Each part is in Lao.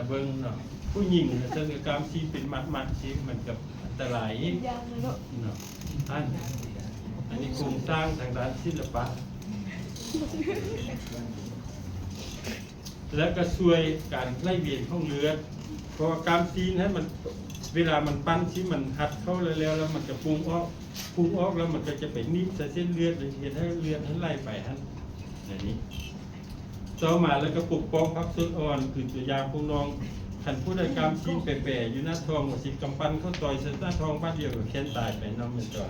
ເບິ່ງເນາະ ຜູ້ຍິງຊັ້ນກໍກາມຊີ້ນເປັນມັດໆຊີ້ ມັນກໍອັນຕະລາຍອີກ ຢ່າງເນາະ ເນາະ. ອັນ ອັນນີ້ໂຄງສ້າງທາງດ້ານສິລະປະ ແລ້ວກໍຊ່ວຍການໄຫຼວຽນຂອງເລືອດ ເພາະວ່າກາມຊີ້ນຫັ້ນມັນ ເວລາມັນປັ້ນຊີ້ ມັນຮັດເຂົ້າແລ້ວ ແລ້ວມັນຈະປຸງອອກ ປຸງອອກແລ້ວມັນກໍຈະໄປໜີບໃສ່ເສັ້ນເລືອດ ເຮັດໃຫ້ເລືອດຫັ້ນໄຫຼໄປຫັ້ນ ແນວນີ້. ຕໍ່ມາແລ້ວກໍປົກປ້ອງພາກສ່ວນອ່ອນ ຄືຕົວຢ່າງພວກນ້ອງ ຄັນຜູ້ໃດກາມຊີ້ນແປໆຢູ່ໜ້າທ້ອງ ວ່າຊິກຳປັ້ນເຂົ້າຕ່ອຍໃສ່ໜ້າທ້ອງບາດດຽວກໍແຂນຕາຍໄປນຳ ແມ່ນບໍ່?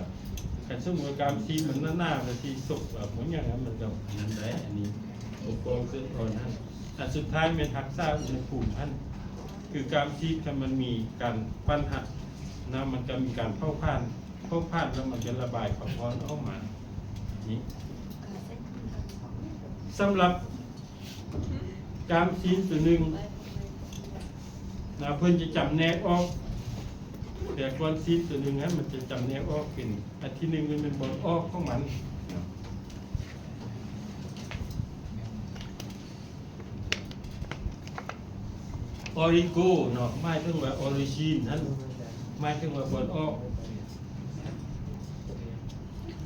ຄັນສົມມຸດວ່າກາມຊີ້ນມັນໜາໆ ວ່າຊິສົກ ວ່າບໍ່ຫຍັງ ມັນກໍອັນນັ້ນໄດ້ ອັນນີ້ປົກປ້ອງສ່ວນອ່ອນຫັ້ນ. ອັນສຸດທ້າຍແມ່ນຮັກສາອຸນຫະພູມຫັ້ນ ຄືກາມຊີ້ນຄັນມັນມີການປັ້ນຫັກນະ ມັນກໍມີການເຜົາຜານ ເຜົາຜານແລ້ວມັນຈະລະບາຍຄວາມຮ້ອນອອກມາ. ນີ້ ສຳລັບກາມຊີ້ນຕົວໜຶ່ງນະ ເພິ່ນຈະຈຳແນກອອກ ແຕ່ກ້ອນຊີ້ນຕົວໜຶ່ງຫັ້ນ ມັນຈະຈຳແນກອອກເປັນ ອັນທີໜຶ່ງ ມັນແມ່ນບ່ອນອອກຂອງມັນນະ Origo ເນາະ ໝາຍເຖິງວ່າ origin ຫັ້ນ ໝາຍເຖິງວ່າບ່ອນອອກ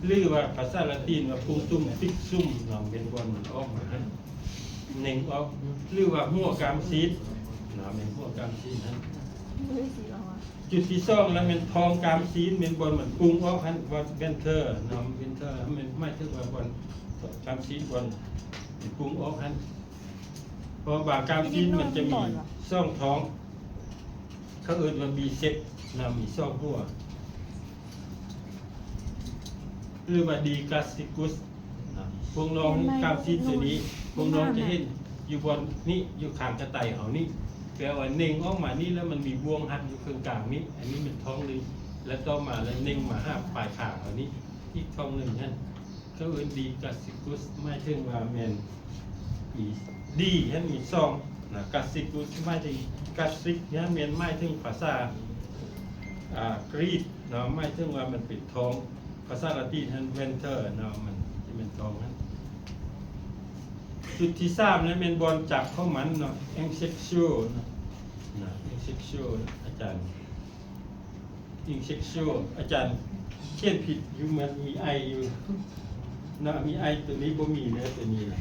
ຫຼືວ່າພາສາລາຕິນວ່າ punctum fixum ເນາະ ແມ່ນບ່ອນມັນອອກມາຫັ້ນ ເໜັງອອກ ຫຼືວ່າຫົວກາມຊີ້ນເນາະ ແມ່ນຫົວກາມຊີ້ນຫັ້ນ. ຈຸດທີສອງລະແມ່ນທ້ອງກາມຊີ້ນ ແມ່ນບ່ອນມັນປຸງອອກຫັ້ນ venter ເນາະ venter ແມ່ນໝາຍເຖິງວ່າບ່ອນກາມຊີ້ນບ່ອນມັນປຸງອອກຫັ້ນ ເພາະວ່າກາມຊີ້ນມັນຈະມີຊ່ອງທ້ອງ ເຂົາເອີ້ນວ່າ biceps ນະ ມີຊ່ອງຫົວ ຫຼືວ່າ digastricus ນະ. ພວກນ້ອງກາມຊີ້ນຕົວນີ້ ພວກນ້ອງຈະເຫັນຢູ່ບ່ອນນີ້ ຢູ່ຂ້າງກະໄຕເຮົານີ້ ແປວ່າເໜັງອອກມານີ້ ແລ້ວມັນມີບ່ວງຮັດຢູ່ເຄິ່ງກາງນີ້ ອັນນີ້ແມ່ນທ້ອງໜຶ່ງ ແລະຕໍ່ມາແລ້ວເໜັງມາຫາປາຍຂາເຮົານີ້ ອີກທ້ອງໜຶ່ງຫັ້ນ ເຂົາເອີ້ນ digastricus ໝາຍເຖິງວ່າແມ່ນມີ D ຫັ້ນມີຊ່ອງນະ gastricus ໝາຍເຖິງ gastric ຫັ້ນແມ່ນໝາຍເຖິງພາສາ ອ່າ ກຣີກເນາະ ໝາຍເຖິງວ່າມັນເປັນທ້ອງ ພາສາລາຕິນຫັ້ນ venter ເນາະ ມັນຈະແມ່ນທ້ອງຫັ້ນ. ຈຸດທີສາມນັ້ນແມ່ນບ່ອນຈັບຂອງມັນເນາະ asexual ເນາະ ນະ asexual ອາຈານ asexual ອາຈານຂຽນຜິດຢູ່ ມັນມີ I ຢູ່ເນາະ ມີ I ຕົວນີ້ບໍ່ມີເດີ ຕົວນີ້ນະ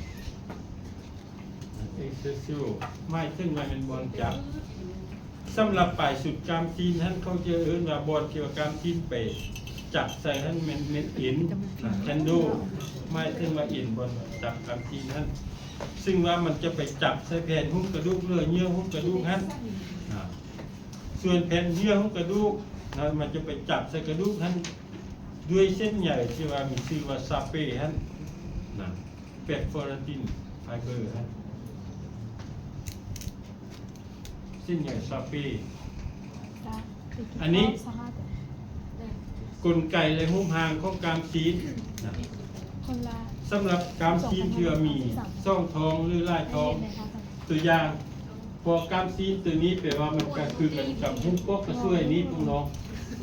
asexual ໝາຍເຖິງວ່າແມ່ນບ່ອນຈັບ. ສຳລັບປາຍສຸດກາມຊີ້ນຫັ້ນ ເຂົາຈະເອີ້ນວ່າບ່ອນທີ່ວ່າກາມຊີ້ນໄປຈັບໃສ່ຫັ້ນແມ່ນ ແມ່ນເອັນ tendon ໝາຍເຖິງວ່າເອັນບ່ອນຈັບກາມຊີ້ນຫັ້ນ ຊຶ່ງວ່າມັນຈະໄປຈັບໃສ່ແຜ່ນຫຸ້ມກະດູກ ຫຼືເຍື່ອຫຸ້ມກະດູກຫັ້ນນະ. ສ່ວນແຜ່ນເຍື່ອຫຸ້ມກະດູກນະ ມັນຈະໄປຈັບໃສ່ກະດູກຫັ້ນ ດ້ວຍເສັ້ນໃຍທີ່ວ່າມີຊື່ວ່າ Chappe ຫັ້ນນະ perforating fiber ຫັ້ນ ເສັ້ນໃຍ Chappe. ອັນນີ້ກົນໄກ ແລະ ຮູບຮ່າງຂອງກາມຊີ້ນນະ. ສຳລັບກາມຊີ້ນທີ່ວ່າມີຊ່ອງທ້ອງ ຫຼື ຫຼາຍທ້ອງ ຕົວຢ່າງ ເພາະກາມຊີ້ນຕົວນີ້ແປວ່າມັນກໍຄືກັນກັບຮູບກອກກະຊວຍນີ້ ພວກນ້ອງ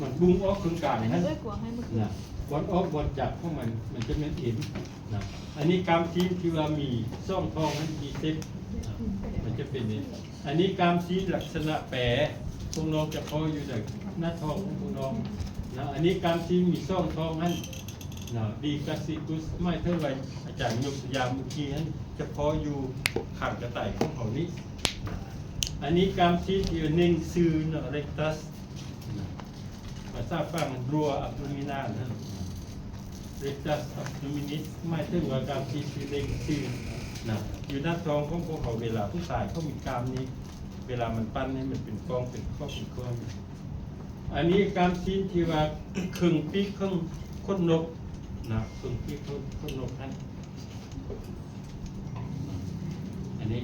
ມັນປຸງອອກເຄິ່ງກາງຫັ້ນນະ ບ່ອນອອກບ່ອນຈັບຂອງມັນ ມັນຈະແມ່ນເອັນນະ. ອັນນີ້ກາມຊີ້ນທີ່ວ່າມີຊ່ອງທ້ອງຫັ້ນ biceps ນະ ມັນຈະເປັນນີ້. ອັນນີ້ກາມຊີ້ນລັກສະນະແປ ພວກນ້ອງຈະພໍຢູ່ໃນໜ້າທ້ອງຂອງພວກນ້ອງນະ. ອັນນີ້ກາມຊີ້ນມີຊ່ອງທ້ອງຫັ້ນນະ digastricus ໝາຍເຖິງວ່າອາຈານຍົກຕົວຢ່າງເມື່ອກີ້ຫັ້ນ ຈະພໍຢູ່ຂ້າງກະໄຕຂອງເຮົານີ້ນະ. ອັນນີ້ກາມຊີ້ນທີ່ວ່າເໜັງຊື່ເນາະ rectus ນະ ພາສາຝຣັ່ງ dura abdominis ນະ rectus abdominis ໝາຍເຖິງວ່າກາມຊີ້ນທີ່ເໜັງຊື່ນະ ຢູ່ໜ້າທ້ອງຂອງພວກເຮົາ ເວລາຜູ້ຊາຍເຂົາມີກາມນີ້ ເວລາມັນປັ້ນໃຫ້ມັນເປັນກ້ອງ ເປັນຂອບ ເປັນກ້ອນ. ອັນນີ້ກາມຊີ້ນທີ່ວ່າເຄິ່ງປີກຂອງຂົນນົກນະ ເຄິ່ງປີກຂອງຂົນນົກຫັ້ນ ອັນນີ້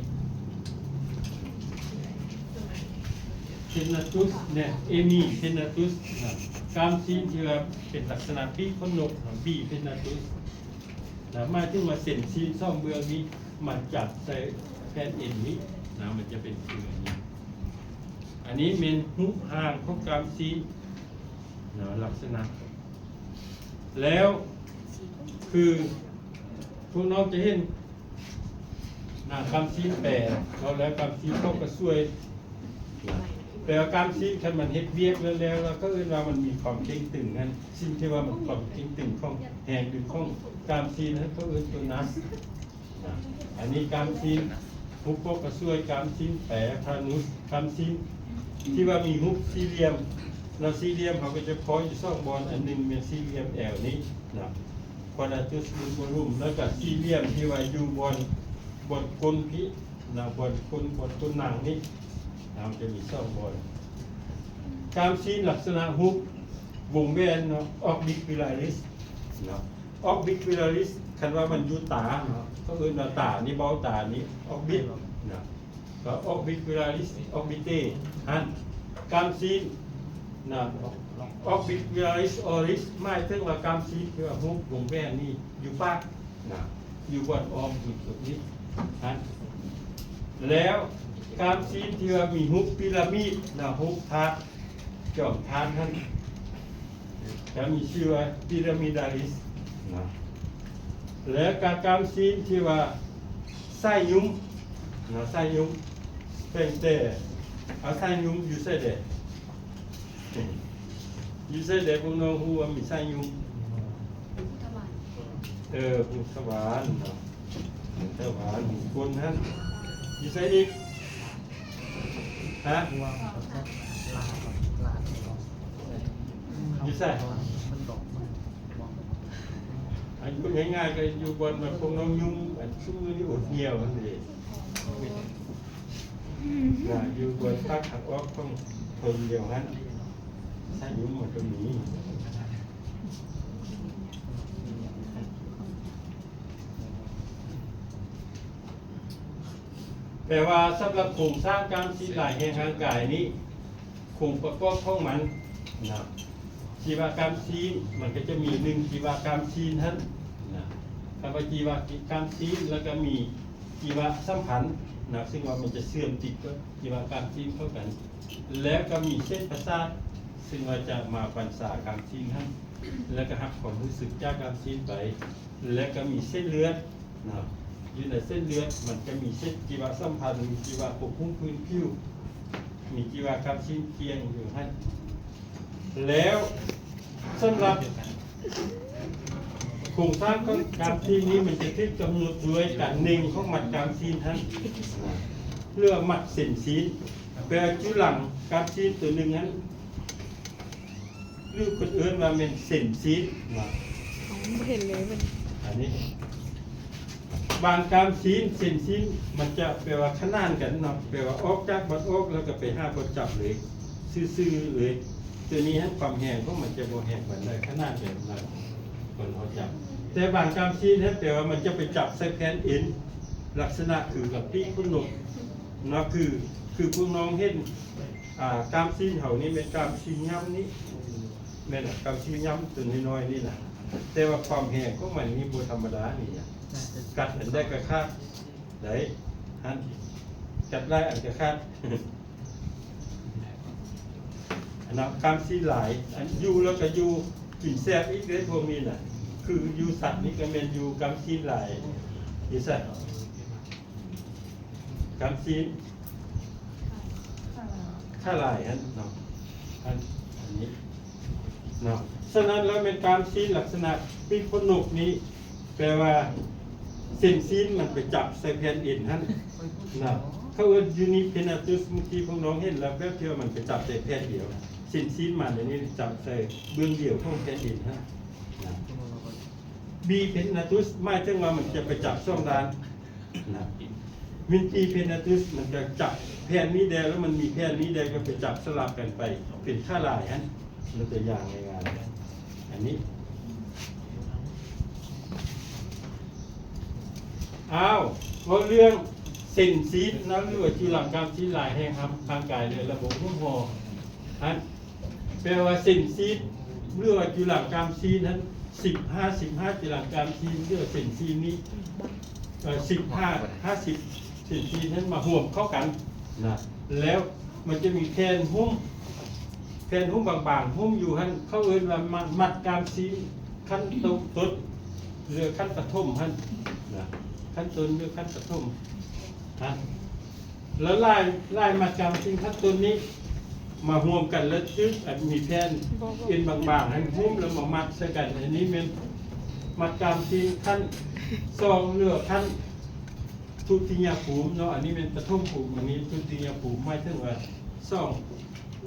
tenatus ເນຍ hemi tenatus ນະ ກາມຊີ້ນທີ່ວ່າເປັນລັກສະນະປີກຂົນນົກນະ bipennatus ນະ ໝາຍເຖິງວ່າເສັ້ນຊີ້ນສອງເບື້ອງນີ້ມາຈັບໃສ່ແຜ່ນເອັນນີ້ນະ ມັນຈະເປັນຄືອັນນີ້. ອັນນີ້ແມ່ນຮູບຮ່າງຂອງກາມຊີ້ນນະ ລັກສະນະ ແລ້ວຄືພວກນ້ອງຈະເຫັນນະ ກາມຊີ້ນແປ ເວົ້າແລ້ວກາມຊີ້ນເຂົາກະຊວຍ ແປວ່າກ້າມຊີ້ນຄັນມັນເຮັດວຽກແລ້ວໆ ລະເຂົາເອີ້ນວ່າມັນມີຄວາມເຄັ່ງຕຶງຫັ້ນ, ສິ່ງທີ່ວ່າມັນຄວາມເຄັ່ງຕຶງຂອງແຮງດຶງຂອງກ້າມຊີ້ນຫັ້ນ ເຂົາເອີ້ນໂຕນັດ. ອັນນີ້ກ້າມຊີ້ນ, ຮູບປົກກະຊ່ວຍກ້າມຊີ້ນ, ແປທານຸດກ້າມຊີ້ນ ທີ່ວ່າມີຮູບສີ່ຫຼ່ຽມເນາະ, ສີ່ຫຼ່ຽມເຮົາກໍຈະພໍ້ຢູ່ສອງບ່ອນ, ອັນໜຶ່ງແມ່ນສີ່ຫຼ່ຽມແອວນີ້ເນາະ quadratus lumborum ແລ້ວກໍສີ່ຫຼ່ຽມທີ່ວ່າຢູ່ບ່ອນ ບ່ອນກົ້ນພີ້ນະ, ບ່ອນກົ້ນ ບ່ອນກົ້ນນາງນີ້ ເຮົາຈະມີສອງບ່ອນ. ກ້າມຊີ້ນລັກສະນະຮູບວົງແຫວນເນາະ orbicularis ເນາະ, orbicularis ຄັນວ່າມັນຢູ່ຕາເນາະ ເຂົາເອີ້ນວ່າຕານີ້ ເບົາຕານີ້ orbit ເນາະ ກໍ orbicularis orbitae ຫັ້ນ ກ້າມຊີ້ນນະ orbicularis oris ໝາຍເຖິງວ່າກ້າມຊີ້ນທີ່ວ່າຮູບວົງແຫວນນີ້ຢູ່ປາກນະ ຢູ່ບ່ອນອ້ອມຢູ່ຈຸດນີ້ຫັ້ນ. ແລ້ວກ້າມຊີ້ນທີ່ວ່າມີຮູບປີລາມິດນະ ຮູບທາດ ຈອມທາດຫັ້ນ ກໍມີຊື່ວ່າ pyramidalis ນະ. ແລະ ການກ້າມຊີ້ນທີ່ວ່າສາຍຫຍຸ່ມນະ ສາຍຫຍຸ່ມ ແຕ່ງແຕ່ ເອົາ ສາຍຫຍຸ່ມຢູ່ໃສແດ່? ຢູ່ໃສແດ່? ພວກນ້ອງຮູ້ວ່າມີສາຍຫຍຸ່ມ? ເອີ ພູທະຫວານເນາະ ພູທະຫວານ ມຸງກົນຫັ້ນ. ຢູ່ໃສອີກ? ຮະ? ຢູ່ໃສ? ອັນເວົ້າງ່າຍໆ ກໍຢູ່ບ່ອນມັນຄົງນ້ອງຍຸງ ອັນຊຸມມື້ນີ້ອົດຫ່ຽວຫັ້ນເດ ນະ ຢູ່ບ່ອນປາກທາງອອກຂອງເພິ່ນດຽວຫັ້ນ ສາຍຍຸ່ມມັນກໍມີ. ແປວ່າສຳລັບໂຄງສ້າງກ້າມຊີ້ນລາຍແຫ່ງຮ່າງກາຍນີ້ ໂຄງປະກອບຂອງມັນນະ ຈີວະກ້າມຊີ້ນ ມັນກໍຈະມີໜຶ່ງຈີວະກ້າມຊີ້ນຫັ້ນນະ ຄຳວ່າຈີວະກ້າມຊີ້ນ ແລ້ວກໍມີຈີວະສຳພັນນະ ຊຶ່ງວ່າມັນຈະເຊື່ອມຕິດກັບຈີວະກ້າມຊີ້ນເຂົ້າກັນ ແລ້ວກໍມີເສັ້ນປະສາດ ຊຶ່ງວ່າຈະມາບັນຊາກ້າມຊີ້ນຫັ້ນ ແລ້ວກໍຮັບຄວາມຮູ້ສຶກຈາກກ້າມຊີ້ນໄປ ແລ້ວກໍມີເສັ້ນເລືອດ ເນາະ ຢູ່ໃນເສັ້ນເລືອດມັນຈະມີເສັ້ນຈີວະສຳພັນ ມີຈີວະປົກຫຸ້ມພື້ນຜິວ ມີຈີວະກ້າມຊີ້ນກ່ຽງຢູ່ຫັ້ນ. ແລ້ວສຳລັບໂຄງສ້າງຂອງກ້າມຊີ້ນນີ້ ມັນຈະຖືກກຳນົດດ້ວຍການເໜັ່ງຂອງມັດກ້າມຊີ້ນຫັ້ນ ຫຼືວ່າມັດເສັ້ນຊີ້ນ ແປວ່າຈຸລັງກ້າມຊີ້ນຕົວໜຶ່ງຫັ້ນ ຫຼືເພິ່ນເອີ້ນວ່າແມ່ນເສັ້ນຊີ້ນເນາະ ເຮົາບໍ່ເຫັນເລີຍມັນ ອັນນີ້ບາງກ້າມຊີ້ນ ເສັ້ນຊີ້ນ ມັນຈະແປວ່າຂະໜານກັນເນາະ ແປວ່າອອກຈາກບ່ອນອອກ ແລ້ວກໍໄປຫາບ່ອນຈັບເລີຍ ຊື່ໆເລີຍ. ຕົວນີ້ຫັ້ນ ຄວາມແຮງຂອງມັນຈະບໍ່ແຮງປານໃດ ຂະໜານແບບນັ້ນ ບ່ອນເຮົາຈັບ. ແຕ່ບາງກ້າມຊີ້ນຫັ້ນ ແປວ່າມັນຈະໄປຈັບໃສ່ແຜ່ນເອັນ ລັກສະນະຄືກັບປີກຂົນນົກເນາະ ຄື ຄືພວກນ້ອງເຫັນ ອ່າ ກ້າມຊີ້ນເຮົານີ້ແມ່ນກ້າມຊີ້ນຫຍ້ຳນີ້ ແມ່ນລະ ກ້າມຊີ້ນຫຍ້ຳຕົວນ້ອຍໆນີ້ນະ ແຕ່ວ່າຄວາມແຮງຂອງມັນນີ້ບໍ່ທຳມະດານີ້ນະ ກັດອັນໃດກໍຂາດໄດ້ຫັ້ນ ກັດຫຼາຍອັນກໍຂາດເນາະ. ກ້າມຊີ້ນຫຼາຍ ອັນຢູ່ແລ້ວກໍຢູ່ ກິນແຊບອີກເດ້ພວກນີ້ນະ ຄືຢູ່ສັດນີ້ກໍແມ່ນຢູ່ກ້າມຊີ້ນຫຼາຍ ຢູ່ໃສ? ກ້າມຊີ້ນ ຂາຫຼາຍຫັ້ນເນາະ ອັນ ອັນນີ້ເນາະ. ສະນັ້ນແລ້ວແມ່ນກ້າມຊີ້ນລັກສະນະປີກຂົນນົກນີ້ ແປວ່າເສັ້ນຊີ້ນມັນໄປຈັບໃສ່ແຜ່ນເອັນຫັ້ນເນາະ ເຂົາເອີ້ນ unipenatus. ເມື່ອກີ້ພວກນ້ອງເຫັນແລ້ວ ແບບທີ່ວ່າມັນໄປຈັບໃສ່ແຜ່ນດຽວ ເສັ້ນຊີ້ນມັນອັນນີ້ຈັບໃສ່ເບື້ອງດຽວຂອງແຜ່ນເອັນຫັ້ນນະ. Bipenatus ໝາຍເຖິງວ່າມັນຈະໄປຈັບສອງດ້ານ ນະ multipenatus ມັນຈະຈັບແຜ່ນນີ້ແດ່ ແລ້ວມັນມີແຜ່ນນີ້ແດ່ ກໍໄປຈັບສະຫຼັບກັນໄປ ເປັນຂາຫຼາຍຫັ້ນ. ຍົກຕົວຢ່າງງ່າຍໆ ອັນນີ້ ອ້າວ ເວົ້າເລື່ອງເສັ້ນຊີ້ນເນາະ ຫຼືວ່າຈຸລັງກ້າມຊີ້ນລາຍແຫ່ງຮ່າງກາຍ ແລະ ລະບົບຫຸ້ມຫໍ ຫັ້ນ ແປວ່າເສັ້ນຊີ້ນ ຫຼືວ່າຈຸລັງກ້າມຊີ້ນຫັ້ນ ສິບຫ້າ ສິບຫ້າຈຸລັງກ້າມຊີ້ນ ຫຼືວ່າເສັ້ນຊີ້ນນີ້ ເອີ ສິບຫ້າ ຫ້າສິບເສັ້ນຊີ້ນຫັ້ນມາຮ່ວມເຂົ້າກັນນະ ແລ້ວມັນຈະມີແຜ່ນຫຸ້ມ ແຜ່ນຫຸ້ມບາງໆຫຸ້ມຢູ່ຫັ້ນ ເຂົາເອີ້ນວ່າມັດ ມັດກ້າມຊີ້ນຂັ້ນຕົ້ນ ຫຼືຂັ້ນປະຖົມຫັ້ນນະ ຂັ້ນຕົ້ນ ຫຼືຂັ້ນປະຖົມຫັ້ນ. ແລ້ວລາຍ ລາຍມັດກ້າມຊີ້ນຂັ້ນຕົ້ນນີ້ ມາຮ່ວມກັນ ແລ້ວຈຶ່ງອັນມີແຜ່ນເອັນບາງໆ ຫັ້ນຫຸ້ມ ແລ້ວມາມັດໃສ່ກັນ. ອັນນີ້ແມ່ນມັດກາມຊີ້ນຂັ້ນສອງ ຫຼືວ່າຂັ້ນທຸຕິຍະພູມເນາະ. ອັນນີ້ແມ່ນປະຖົມພູມ, ອັນນີ້ທຸຕິຍະພູມ ໝາຍເຖິງວ່າສອງ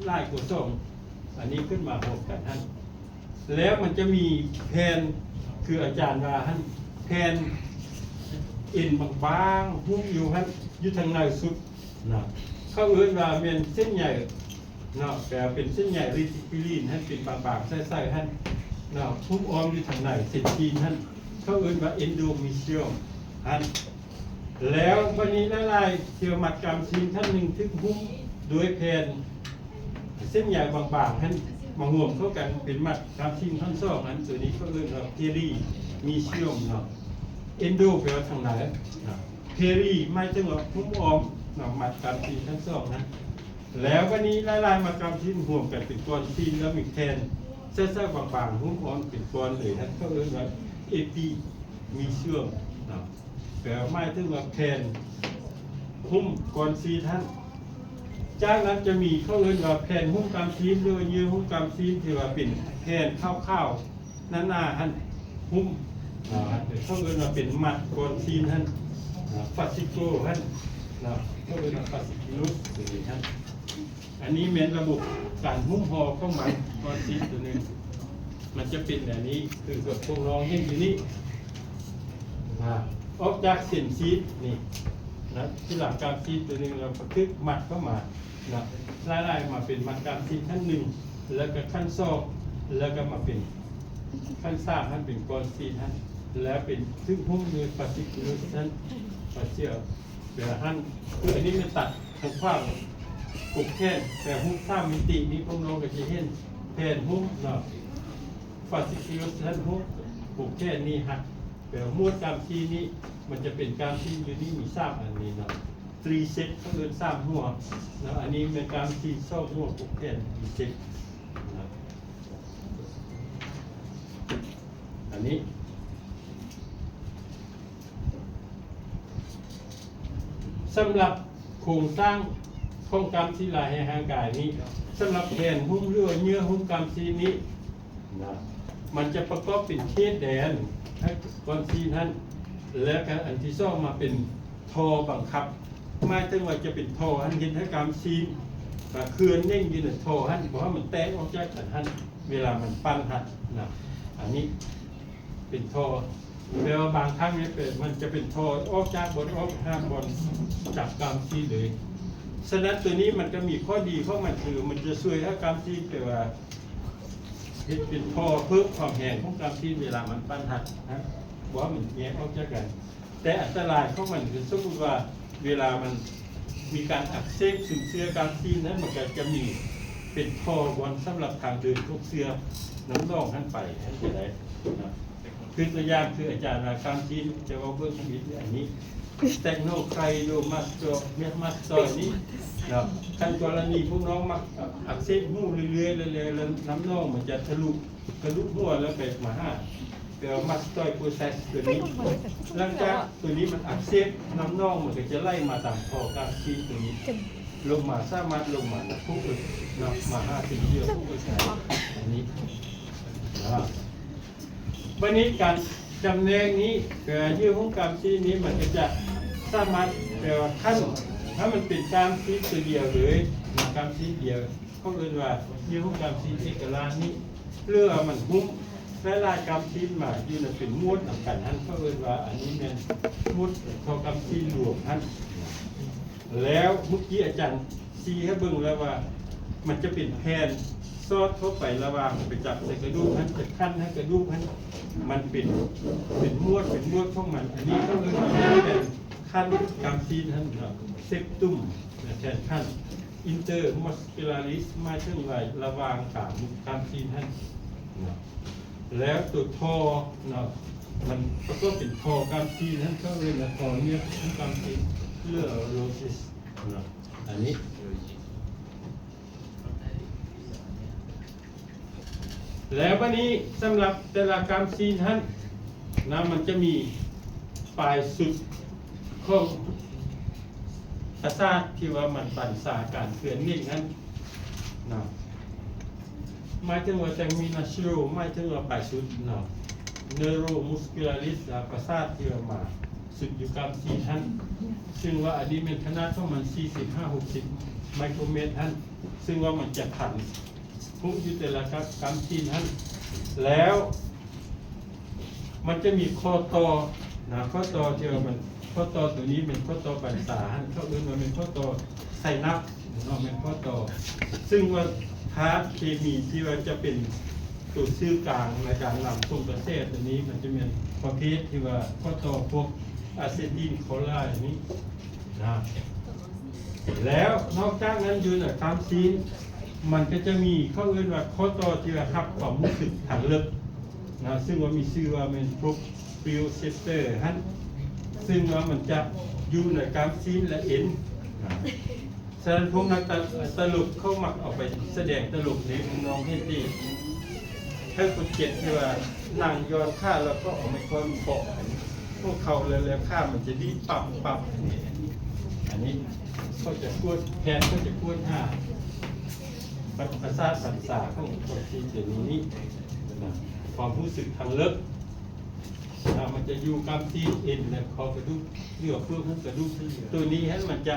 ຫຼາຍກວ່າສອງ ອັນນີ້ຂຶ້ນມາຮ່ວມກັນຫັ້ນ. ແລ້ວມັນຈະມີແຜ່ນ ຄືອາຈານວ່າຫັ້ນ ແຜ່ນເອັນບາງໆຫຸ້ມຢູ່ຫັ້ນ ຢູ່ທາງໃນສຸດນະ. ເຂົາເອີ້ນວ່າແມ່ນເສັ້ນໃຍເນາະ, ແປວ່າເປັນເສັ້ນໃຍເຣຕິກູລິນຫັ້ນ ເປັນບາງໆໃສໆຫັ້ນເນາະ, ຫຸ້ມອ້ອມຢູ່ທາງໃນເສັ້ນຊີ້ນຫັ້ນ ເຂົາເອີ້ນວ່າເອັນໂດເມທຣຽມຫັ້ນ. ແລ້ວບັດນີ້ຫຼາຍໆ ທີ່ວ່າມັດກາມຊີ້ນຂັ້ນໜຶ່ງຖືກຫຸ້ມດ້ວຍແຜ່ນເສັ້ນໃຍບາງໆຫັ້ນ ມາຮ່ວມເຂົ້າກັນເປັນມັດກາມຊີ້ນຂັ້ນສອງຫັ້ນ, ໂຕນີ້ເຂົາເອີ້ນວ່າເພຣີເມທຣຽມເນາະ. ເອັນໂດແປວ່າທາງໃນ, ເພຣີໝາຍເຖິງວ່າຫຸ້ມອ້ອມເນາະ ມັດກາມຊີ້ນຂັ້ນສອງຫັ້ນ. ແລ້ວບັດນີ້ຫຼາຍໆມັດກາມຊີ້ນຮ່ວມກັນເປັນກ້ອນຊີ້ນ ແລ້ວມີແຜ່ນໃສໆບາງໆຫຸ້ມອ້ອມເປັນກ້ອນເລີຍຫັ້ນ ເຂົາເອີ້ນວ່າເອປີເມທຣຽມເນາະ. ແປວ່າໝາຍເຖິງວ່າແຜ່ນຫຸ້ມກ້ອນຊີ້ນຫັ້ນ. ຈາກນັ້ນຈະມີ ເຂົາເອີ້ນວ່າແຜ່ນຫຸ້ມກາມຊີ້ນ ຫຼືວ່າເຍື່ອຫຸ້ມກາມຊີ້ນ ທີ່ວ່າເປັນແຜ່ນຂາວໆ ໜາໆຫັ້ນຫຸ້ມເນາະ, ເຂົາເອີ້ນວ່າເປັນມັດກ້ອນຊີ້ນຫັ້ນເນາະ, ຟາຊິໂກຫັ້ນເນາະ, ເຂົາເອີ້ນວ່າຟາຊິຄິວສ ຕົວນີ້ຫັ້ນ. ອັນນີ້ແມ່ນລະບົບການຫຸ້ມຫໍ່ຂອງມັນ ກ້ອນຊີ້ນຕົວໜຶ່ງ ມັນຈະເປັນແນວນີ້ ຄືກັບພວກນ້ອງເຫັນຢູ່ນີ້ ອາ ອອກຈາກເສັ້ນຊີ້ນນີ້ນະ ທີ່ຫຼັງກາມຊີ້ນຕົວໜຶ່ງ ແລ້ວກໍຖືກມັດເຂົ້າມານະ ຫຼາຍໆມາເປັນມັດກາມຊີ້ນຂັ້ນໜຶ່ງ ແລ້ວກໍຂັ້ນສອງ ແລ້ວກໍມາເປັນຂັ້ນສາມ ຫັ້ນເປັນກ້ອນຊີ້ນຫັ້ນ ແລ້ວເປັນຖືກຫຸ້ມດ້ວຍຟາຊິຄິວສຫັ້ນ ຟາຊິ ແປຫັ້ນ ຄືອັນນີ້ແມ່ນຕັດທາງຂວາງກົກແຂນ ແຕ່ຮູບສາມມິຕິນີ້ ພວກນ້ອງກໍຈະເຫັນແຜ່ນຫຸ້ມເນາະ ຟາຊິຄິວສຫັ້ນຫຸ້ມ ກົກແຂນນີ້ຫັກ. ແປວ່າໝວດກາມຊີ້ນນີ້ ມັນຈະເປັນກາມຊີ້ນຢູ່ນີ້ມີສາມອັນນີ້ເນາະ ທຣີເຊັດ ເຂົາເອີ້ນສາມຫົວເນາະ. ອັນນີ້ແມ່ນກາມຊີ້ນສອງຫົວ ກົກແຂນ ທຣີເຊັດເນາະ. ອັນນີ້ ສຳລັບໂຄງສ້າງຂອງກ້າມຊີ້ນລາຍໃນຮ່າງກາຍນີ້ ສຳລັບແຜ່ນຫຸ້ມ ຫຼືວ່າເຍື່ອຫຸ້ມກ້າມຊີ້ນນີ້ນະ ມັນຈະປະກອບເປັນເຂດແດນໃຫ້ກ້ອນຊີ້ນຫັ້ນ ແລະກະອັນທີສອງມາເປັນທໍ່ບັງຄັບ ໝາຍເຖິງວ່າຈະເປັນທໍ່ຫັ້ນ ເຮັດໃຫ້ກ້າມຊີ້ນ ກະເຄື່ອນເໜັງຢູ່ໃນທໍ່ຫັ້ນ ບໍ່ໃຫ້ມັນແຕກອອກຈາກກັນຫັ້ນ ເວລາມັນປັ້ນຫັ້ນນະ. ອັນນີ້ເປັນທໍ່ ແປວ່າບາງຄັ້ງນີ້ເປັນ ມັນຈະເປັນທໍ່ອອກຈາກບ່ອນອອກຫາບ່ອນຈັບກ້າມຊີ້ນເລີຍ. ສະນັ້ນໂຕນີ້ມັນຈະມີຂໍ້ດີຂອງມັນ ຄືມັນຈະຊ່ວຍໃຫ້ກ້າມຊີ້ນ ແປວ່າເຮັດເປັນທໍ່ເພີ່ມຄວາມແຮງຂອງກ້າມຊີ້ນເວລາມັນປັ້ນຫັກນະ ບໍ່ໃຫ້ມັນແຍກອອກຈາກກັນ. ແຕ່ອັນຕະລາຍຂອງມັນຄື ສົມມຸດວ່າເວລາມັນມີການອັກເສບຊຶມເຊື້ອກ້າມຊີ້ນນັ້ນ ມັນກໍຈະມີເປັນທໍ່ບ່ອນສຳລັບທາງເດີນຂອງເຊື້ອນ້ຳໜອງຫັ້ນໄປ ຫັ້ນກໍໄດ້ນະ. ຄືຕົວຢ່າງຄືອາຈານວ່າກ້າມຊີ້ນ ຈະເວົ້າເບິ່ງທຳອິດອັນນີ້ ສະເຕໂນໄຄໂດມາສໂຕ ເມມາສໂຕນີ້ເນາະ. ຄັນກໍລະນີພວກນ້ອງມັກອັກເສບຫູເລື້ອຍໆ ແລ້ວນ້ຳໜອງມັນຈະທະລຸ ທະລຸຫົວແລ້ວໄປມາຫາ ແປວ່າມາສເຕີຍໂປຣເຊສຕົວນີ້. ຫຼັງຈາກຕົວນີ້ມັນອັກເສບ ນ້ຳໜອງມັນກໍຈະໄຫຼມາຕາມທໍ່ກ້າມຊີ້ນຕົວນີ້ ລົງມາ ສາມາດລົງມານະ ຜູ້ອຶດເນາະ ມາຫາເສັ້ນເຍື່ອຜູ້ອຶດໄດ້ ອັນນີ້ນະ. ບັດນີ້ການຈຳແນກນີ້ ເຫຍື່ອຫຸ້ມກ້າມຊີ້ນນີ້ ມັນກໍຈະສາມາດ ແປວ່າຂັ້ນ ຖ້າມັນເປັນກ້າມຊີ້ນຕົວດຽວເລີຍ ກ້າມຊີ້ນດຽວ ເຂົາເອີ້ນວ່າຫຸ້ມກ້າມຊີ້ນເອກະລາດນີ້ ຫຼືວ່າມັນຫຸ້ມຫຼາຍໆກ້າມຊີ້ນມາຢູ່ໃນເປັນໝວດນຳກັນຫັ້ນ ເຂົາເອີ້ນວ່າອັນນີ້ແມ່ນໝວດເຂົ້າກ້າມຊີ້ນລວມຫັ້ນ. ແລ້ວເມື່ອກີ້ອາຈານຊີ້ໃຫ້ເບິ່ງແລ້ວວ່າ ມັນຈະເປັນແຜ່ນສອດເຂົ້າໄປລະຫວ່າງ ໄປຈັບໃສ່ກະດູກຫັ້ນ ໄປຂັ້ນໃຫ້ກະດູກຫັ້ນ ມັນເປັນ ເປັນໝວດ ເປັນໝວດຂອງມັນ. ອັນນີ້ເຂົາເອີ້ນວ່າແຜ່ນຂັ້ນກ້າມຊີ້ນຫັ້ນເນາະ ເຊັບຕຸມ ແຜ່ນຂັ້ນ ອິນເຕີມອສກູລາລິສ ໝາຍເຖິງວ່າລະຫວ່າງກາງກ້າມຊີ້ນຫັ້ນເນາະ. ແລ້ວຕົວທໍ່ເນາະ ມັນປະກອບເປັນທໍ່ກ້າມຊີ້ນຫັ້ນ ເຂົາເອີ້ນວ່າທໍ່ເຫຍື່ອຫຸ້ມກ້າມຊີ້ນ ເຫຼືອໂຣຊິສເນາະ ອັນນີ້. ແລ້ວບັດນີ້ສຳລັບແຕ່ລະກ້າມຊີ້ນຫັ້ນນະ ມັນຈະມີປາຍສຸດຂອງປະສາດທີ່ວ່າມັນບັນຊາການເຄື່ອນເໜັງຫັ້ນ ເນາະ ໝາຍເຖິງວ່າຈະມີ natural ໝາຍເຖິງວ່າປາຍສຸດເນາະ neuromuscularis ອາ ປະສາດທີ່ວ່າມາສຸດຢູ່ກ້າມຊີ້ນຫັ້ນ ຊຶ່ງວ່າອັນນີ້ແມ່ນຂະໜາດຂອງມັນສີ່ສິບຫາຫົກສິບໄມໂຄຣແມັດຫັ້ນ ຊຶ່ງວ່າມັນຈະພັນ ຄຸຢູ່ແຕ່ລະກ້າມຊີ້ນຫັ້ນ ແລ້ວມັນຈະມີຂໍ້ຕໍ່ນະ ຂໍ້ຕໍ່ທີ່ວ່າມັນ ຂໍ້ຕໍ່ໂຕນີ້ແມ່ນຂໍ້ຕໍ່ບັນຊາຫັ້ນ ເຂົາເອີ້ນວ່າແມ່ນຂໍ້ຕໍ່ໄຊນັບເນາະ ແມ່ນຂໍ້ຕໍ່ ຊຶ່ງວ່າທາດເຄມີທີ່ວ່າຈະເປັນໂຕສື່ກາງໃນການນຳສົ່ງກະແສໂຕນີ້ ມັນຈະແມ່ນປະເພດທີ່ວ່າຂໍ້ຕໍ່ພວກອາເຊຕິນໂຄລາຍນີ້ ນະ ແລ້ວນອກຈາກນັ້ນຢູ່ໃນກ້າມຊີ້ນ ມັນກໍຈະມີ ເຂົາເອີ້ນວ່າຂໍ້ຕໍ່ທີ່ວ່າຮັບຄວາມຮູ້ສຶກທາງເລິກນະ ຊຶ່ງວ່າມີຊື່ວ່າແມ່ນ proprioceptor ຫັ້ນ ຊຶ່ງວ່າມັນຈະຢູ່ໃນກ້າມຊີ້ນ ແລະ ເອັນນະ. ສະນັ້ນພວກນັກຕະ ຕະຫຼົກເຂົາມັກເອົາໄປສະແດງຕະຫຼົກເດ້ ນ້ອງເຫັນຕິ ໃຫ້ຄົນເຈັບທີ່ວ່ານັ່ງຢ່ອນຂາ ແລ້ວກໍເອົາໄມ້ຄ້ອນເຄາະ ຫົວເຂົ່າ ແລ້ວ ແລ້ວຂາມັນຈະດີດປັບປັບ ອັນນີ້ ອັນນີ້ເຂົາຈະກວດ ແພດເຂົາຈະກວດຫາປະ ປະສາດບັນຊາຂອງຄົນທີ່ເປັນນີ້ນະ ຄວາມຮູ້ສຶກທາງເລິກນະ ມັນຈະຢູ່ກ້າມຊີ້ນ ເອັນ ແລະ ຂໍ້ກະດູກ ຫຼືວ່າເປືອກຫຸກກະດູກ ໂຕນີ້ຫັ້ນມັນຈະ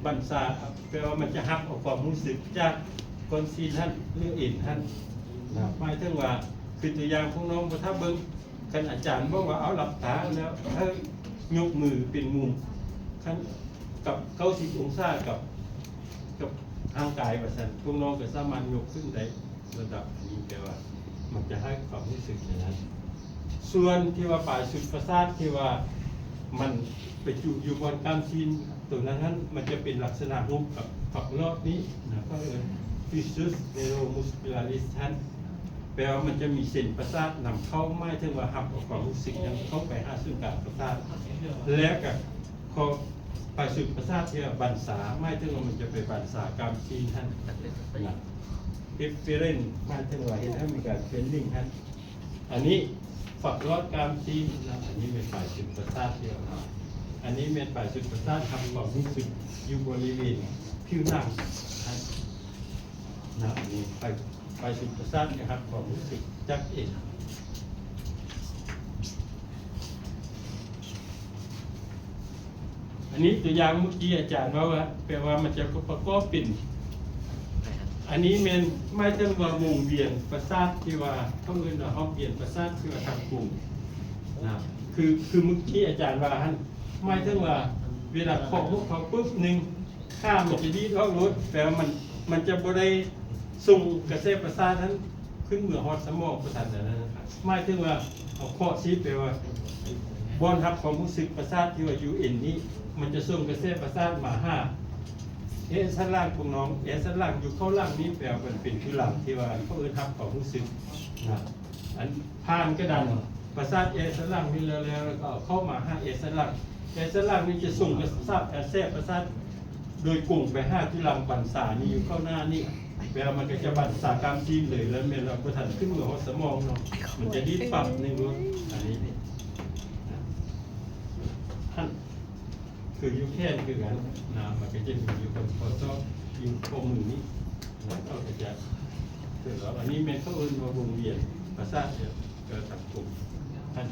ບັນຊາ ແປວ່າມັນຈະຮັບເອົາຄວາມຮູ້ສຶກຈາກກ້ອນຊີ້ນຫັ້ນ ຫຼື ເອັນຫັ້ນນະ ໝາຍເຖິງວ່າ ຄືຕົວຢ່າງພວກນ້ອງ ຖ້າເບິ່ງ ຄັນອາຈານບອກວ່າ ເອົາ ຫຼັບຕາແລ້ວໃຫ້ຍົກມືເປັນມຸມ ຄັນກັບເກົ້າສິບອົງສາກັບ ກັບຮ່າງກາຍວ່າຊັ້ນ ພວກນ້ອງກໍສາມາດຍົກຂຶ້ນໄດ້ລະດັບນີ້ ແປວ່າມັນຈະໃຫ້ຄວາມຮູ້ສຶກແນວນັ້ນ. ສ່ວນທີ່ວ່າປາຍສຸດປະສາດທີ່ວ່າມັນໄປຈຸຢູ່ບ່ອນກ້າມຊີ້ນໂຕນັ້ນຫັ້ນ ມັນຈະເປັນລັກສະນະຮູບກັບຝັກຫຼອດນີ້ນະ ເຂົາເອີ້ນ fusus neuromuscularis ຫັ້ນ ແປວ່າມັນຈະມີເສັ້ນປະສາດນຳເຂົ້າ ໝາຍເຖິງວ່າຮັບເອົາຄວາມຮູ້ສຶກນັ້ນເຂົ້າໄປຫາສູນກາງປະສາດ ແລ້ວກະຂໍ້ປາຍສຸດປະສາດທີ່ວ່າບັນຊາ ໝາຍເຖິງວ່າມັນຈະໄປບັນຊາກ້າມຊີ້ນຫັ້ນນະ efferent ໝາຍເຖິງວ່າເຮັດໃຫ້ມີການ swelling ຫັ້ນ. ອັນນີ້ຝັກຫຼອດກ້າມຊີ້ນນະ ອັນນີ້ແມ່ນປາຍສຸດປະສາດທີ່ວ່າ ອັນນີ້ແມ່ນປາຍສຸດປະສາດຮັບຄວາມຮູ້ສຶກຢູ່ບໍລິເວນຜິວໜັງຫັ້ນນະ ອັນນີ້ໄປ ໄປສູ່ປະສາດໄດ້ຮັບຄວາມຮູ້ສຶກຈາກເອັນ. ອັນນີ້ຕົວຢ່າງເມື່ອກີ້ອາຈານເວົ້າວ່າ ແປວ່າມັນຈະປະກອບເປັນ ອັນນີ້ແມ່ນໝາຍເຖິງວ່າວົງວຽນປະສາດທີ່ວ່າ ເຂົາເອີ້ນວ່າຮອບວຽນປະສາດທີ່ວ່າທາງກົງນະ ຄື ຄືເມື່ອກີ້ອາຈານວ່າຫັ້ນ ໝາຍເຖິງວ່າເວລາເຄາະຫົວເຂົ່າປຶບໜຶ່ງ ຂາມັນຈະດີດອອກໂລດ ແປວ່າມັນ ມັນຈະບໍ່ໄດ້ສົ່ງກະແສປະສາດນັ້ນຂຶ້ນເມືອຮອດສະໝອງບໍ່ທັນອັນນັ້ນນະ ໝາຍເຖິງວ່າເຮົາເຄາະຊີ້ ແປວ່າບ່ອນຮັບຄວາມຮູ້ສຶກປະສາດທີ່ວ່າຢູ່ເອັນນີ້ ມັນຈະສົ່ງກະແສປະສາດມາຫາແອສັນຫຼັງຂອງນ້ອງ ແອສັນຫຼັງຢູ່ເຂົ້າຫຼັງນີ້ ແປວ່າມັນເປັນຈຸລັງທີ່ວ່າເຂົາເອີ້ນຮັບຄວາມຮູ້ສຶກນະ ອັນຜ່ານກະດານປະສາດແອສັນຫຼັງນີ້ແລ້ວ ແລ້ວກໍເຂົ້າມາຫາແອສັນຫຼັງ ແອສັນຫຼັງນີ້ຈະສົ່ງກະສະ ກະແສປະສາດໂດຍກົງໄປຫາຈຸລັງບັນຊານີ້ຢູ່ເຂົ້າໜ້ານີ້ ແປວ່າມັນກໍຈະບັນຊາກ້າມຊີ້ນເລີຍ ແລ້ວແມ່ນວ່າບໍ່ທັນຂຶ້ນເມືອຮອດສະໝອງເນາະ ມັນຈະດີດປັບໜຶ່ງໂລດ ອັນນີ້ຫັ້ນ ຄືຢູ່ແຂນຄືກັນນະ ມັນກໍຈະມີຢູ່ຂໍ້ ຂໍ້ສອກ ຢູ່ຂໍ້ມືນີ້ນະ ເຂົາກໍຈະ ຄືວ່າອັນນີ້ແມ່ນເຂົາເອີ້ນວ່າວົງວຽນປະສາດ ເອີ ທາງກົງຫັ້ນ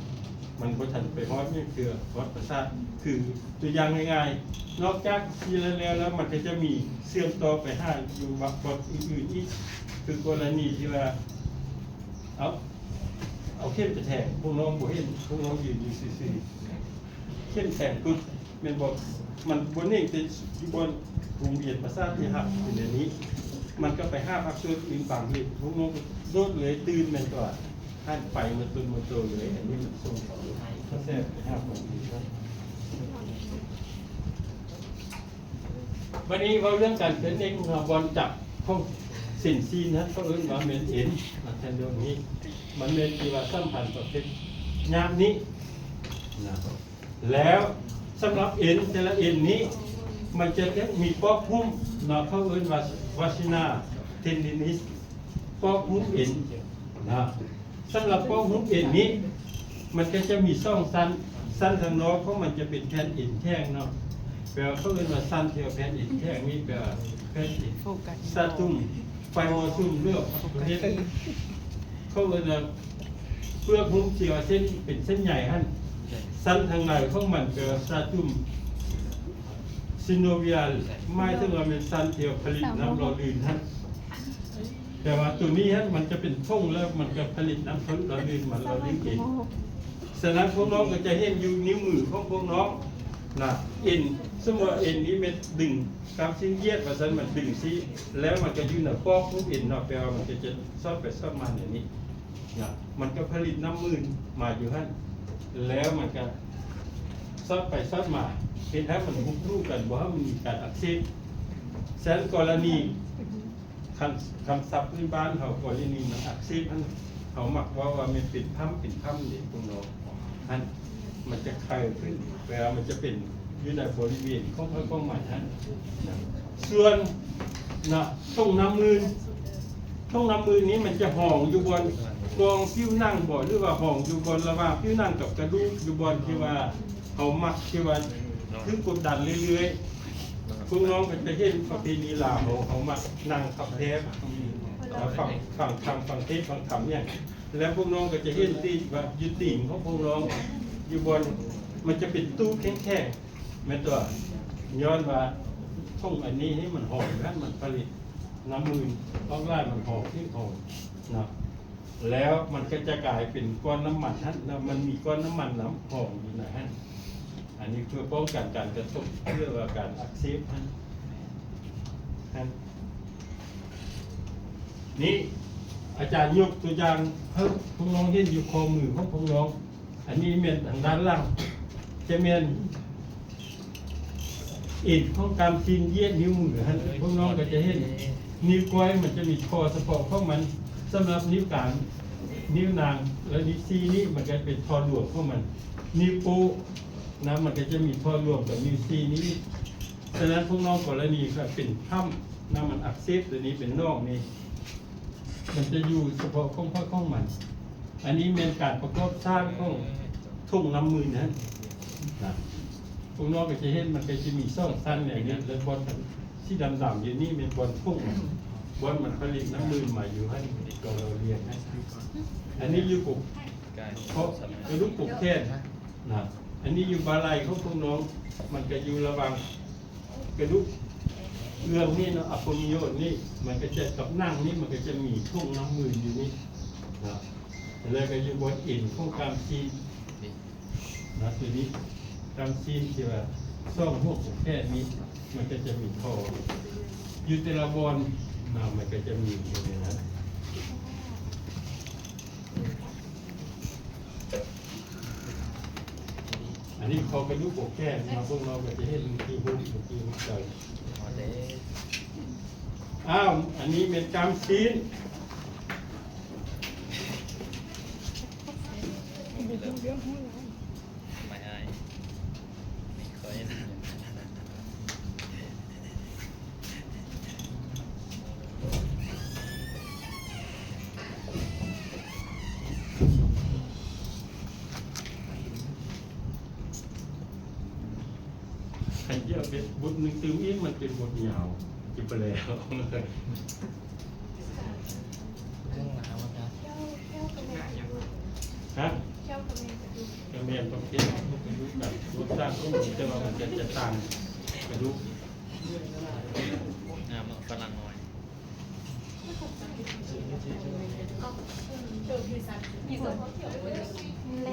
ມັນບໍ່ທັນໄປຮອດຫຍັງເທື່ອ ຮອດປະສາດ ຄືຕົວຢ່າງງ່າຍໆ ນອກຈາກຊີ້ແລ້ວ ແລ້ວມັນກໍຈະມີເຊື່ອມຕໍ່ໄປຫາຢູ່ວັກ ບ່ອນອື່ນໆອີກ ຄືກໍລະນີທີ່ວ່າ ເອົາ ເອົາເຂັມໄປແທງ ພວກນ້ອງບໍ່ເຫັນ ພວກນ້ອງຢືນຢູ່ຊື່ໆ ເຂັມແທງປຶບ ແມ່ນບໍ່? ມັນບໍ່ເໜັງແຕ່ຢູ່ບ່ອນວົງວຽນປະສາດທີ່ຮັບຢູ່ໃນນີ້ ມັນກໍໄປຫາພາກສ່ວນອື່ນບາງເຫດ ພວກນ້ອງໂດດເລີຍຕື່ນ ແມ່ນຕົວະ ຫັ້ນໄປໝົດຕົນໝົດໂຕເລີຍ ອັນນີ້ມັນສົ່ງກະແສໄປຫາຂອງອື່ນ. ບັດນີ້ເວົ້າເລື່ອງການເຄື່ອນເໜັງເນາະ ບ່ອນຈັບຂອງເສັ້ນຊີ້ນນັ້ນ ເຂົາເອີ້ນວ່າແມ່ນເອັນນະ ແທນໂດນນີ້ ມັນແມ່ນທີ່ວ່າສຳພັນປະເພດຍາດນີ້ນະ ແລ້ວສຳລັບເອັນແຕ່ລະເອັນນີ້ ມັນຈະມີປອກຫຸ້ມເນາະ ເຂົາເອີ້ນວ່າ vagina tendinis ປອກຫຸ້ມເອັນນະ. ສຳລັບປອກຫຸ້ມເອັນນີ້ ມັນກໍຈະມີສອງຊັ້ນ ຊັ້ນທາງນອກຂອງມັນຈະເປັນແຜ່ນເອັນແຂງເນາະ ແປວ່າເຂົາເອີ້ນວ່າຊັ້ນທີ່ວ່າແຜ່ນເອັນແຂງນີ້ ແປວ່າແຜ່ນເອັນ stratum ໄປຫໍຊຸ່ມເລືອກເຮັດ ເຂົາເອີ້ນວ່າເປືອກຫຸ້ມທີ່ວ່າເສັ້ນ ເປັນເສັ້ນໃຍຫັ້ນ ຊັ້ນທາງໃນຂອງມັນແປວ່າ stratum synovial ໝາຍເຖິງວ່າແມ່ນຊັ້ນທີ່ວ່າຜະລິດນ້ຳຫຼໍ່ລື່ນຫັ້ນ. ແຕ່ວ່າໂຕນີ້ຫັ້ນ ມັນຈະເປັນຖົງ ແລ້ວມັນກໍຜະລິດນ້ຳຫຼໍ່ລື່ນມາຫຼໍ່ລື່ນເອງ. ສະນັ້ນພວກນ້ອງກໍຈະເຫັນຢູ່ນິ້ວມືຂອງພວກນ້ອງນະ ເອັນ ສົມມຸດວ່າເອັນນີ້ແມ່ນດຶງ ກາມຊີ້ນຢຽດວ່າຊັ້ນ ມັນດຶງຊີ້ ແລ້ວມັນກໍຢູ່ໃນປອກຂອງເອັນເນາະ ແປວ່າມັນກໍຈະສອດໄປສອດມາແນວນີ້ນະ ມັນກໍຜະລິດນ້ຳມື່ນມາຢູ່ຫັ້ນ ແລ້ວມັນກໍສອດໄປສອດມາ ເຮັດໃຫ້ມັນຮຸບຮູ້ກັນ ບໍ່ໃຫ້ມັນມີການອັກເສບ. ສະນັ້ນກໍລະນີ ຄຳ ຄຳສັບພື້ນບ້ານເຮົາ ກໍລະນີມັນອັກເສບຫັ້ນ ເຮົາມັກເວົ້າວ່າແມ່ນເປັນພຳເປັນພຳເດ້ພວກນ້ອງ ຫັ້ນ ມັນຈະໄຄຂຶ້ນ ແປວ່າມັນຈະເປັນຢູ່ໃນບໍລິເວນຂອງໃຜຂອງມັນຫັ້ນ. ສ່ວນນະ ຖົງນ້ຳມື່ນ ຖົງນ້ຳມື່ນນີ້ມັນຈະຮອງຢູ່ບ່ອນກອງຜິວໜັງບໍ ຫຼືວ່າຮອງຢູ່ບ່ອນລະຫວ່າງຜິວໜັງກັບກະດູກ ຢູ່ບ່ອນທີ່ວ່າເຮົາມັກ ທີ່ວ່າຖືກກົດດັນເລື້ອຍໆ. ພວກນ້ອງກໍຈະເຫັນປະເພນີລາວເຮົາ ເຮົາມັກນັ່ງພັບແພບ ເຮົາຟັງ ຟັງທຳ ຟັງເທດ ຟັງທຳຫຍັງ ແລ້ວພວກນ້ອງກໍຈະເຫັນຕິວ່າຢູ່ຕີນຂອງພວກນ້ອງ ຢູ່ບ່ອນ ມັນຈະເປັນຕູບແຂງໆ ແມ່ນຕົວະ ຍ້ອນວ່າຖົງອັນນີ້ໃຫ້ມັນຫອມ ແລ້ວມັນຜະລິດນ້ຳມື່ນອອກຫຼາຍ ມັນຫອມ ເຫັນຫອມເນາະ. ແລ້ວມັນກໍຈະກາຍເປັນກ້ອນນ້ຳມັນຫັ້ນ ແລ້ວມັນມີກ້ອນນ້ຳມັນນ້ຳຫອມຢູ່ໃນຫັ້ນ. ອັນນີ້ເພື່ອປ້ອງກັນການກະທົບ ເພື່ອວ່າການອັກເສບຫັ້ນ ຫັ້ນ. ນີ້ອາຈານຍົກຕົວຢ່າງໃຫ້ພວກນ້ອງເຫັນຢູ່ຂໍ້ມືຂອງພວກນ້ອງ. ອັນນີ້ແມ່ນທາງດ້ານຫຼັງ ຈະແມ່ນເອັນຂອງກາມຊີ້ນຢຽດນິ້ວມືຫັ້ນ. ພວກນ້ອງກໍຈະເຫັນນິ້ວກ້ອຍມັນຈະມີທໍ່ສະເພາະຂອງມັນ ສຳລັບນິ້ວກາງ ນິ້ວນາງ ແລະ ນິ້ວຊີ້ນີ້ມັນຈະເປັນທໍ່ລວມຂອງມັນ. ນິ້ວໂປ້ນະ ມັນກໍຈະມີທໍ່ລວມກັບນິ້ວຊີ້ນີ້. ສະນັ້ນພວກນ້ອງກໍລະນີເປັນພຳນະ ມັນອັກເສບ ຕົວນີ້ເປັນໜອງນີ້ ມັນຈະຢູ່ສະເພາະຂອງພາກຂອງມັນ. ອັນນີ້ແມ່ນການປະກອບສ້າງຂອງຖົງນ້ຳມື່ນຫັ້ນນະ. ພວກນ້ອງກໍຈະເຫັນ ມັນກໍຈະມີສອງຊັ້ນແນວນີ້ ແລະ ບ່ອນສີດຳໆຢູ່ນີ້ແມ່ນບ່ອນຖົງ ບ່ອນມັນຜະລິດນ້ຳມື່ນມາຢູ່ຫັ້ນ ກໍລະວຽງຫັ້ນ. ອັນນີ້ຢູ່ກົກ ເພາະກະດູກກົກແຂນນະ. ອັນນີ້ຢູ່ບ່າໄຫຼ່ຂອງພວກນ້ອງ ມັນກະຢູ່ລະຫວ່າງກະດູກເອື້ອງນີ້ເນາະ ອາໂປມີໂອນນີ້ ມັນກະຈະກັບໜັງນີ້ ມັນກະຈະມີຖົງນ້ຳມື່ນຢູ່ນີ້ເນາະ. ແລ້ວກະຢູ່ບ່ອນເອັນຂອງກ້າມຊີ້ນນະ ຕົວນີ້ກ້າມຊີ້ນທີ່ວ່າສອງຫົວກົກແຂນນີ້ ມັນກະຈະມີທໍ່ ຢູ່ແຕ່ລະບ່ອນນະ ມັນກະຈະມີຢູ່ໃນນັ້ນ. ອັນນີ້ເຂົາກະດູກ ໂອເຄ ມາເບິ່ງ ເຮົາກໍຈະເຫັນທີ່ຮູບ ທີ່ຮູບໃຈ. ອ້າວ ອັນນີ້ແມ່ນກ້າມຊີ້ນ. ຄັນຈະເອົາເປັນບົດໜຶ່ງຕື່ມອີກ ມັນເປັນບົດຍາວ ຈະໄປແລ້ວ. ເລື່ອງລາວອາຈານ ຮະ? ກະແມ່ນປະເພດກະດູກນະ ຮູບຮ່າງກໍມີ ແຕ່ວ່າມັນຈະ ຈະຕ່າງກະດູກ. ງາມເນາະ ຝຣັ່ງນ້ອຍ.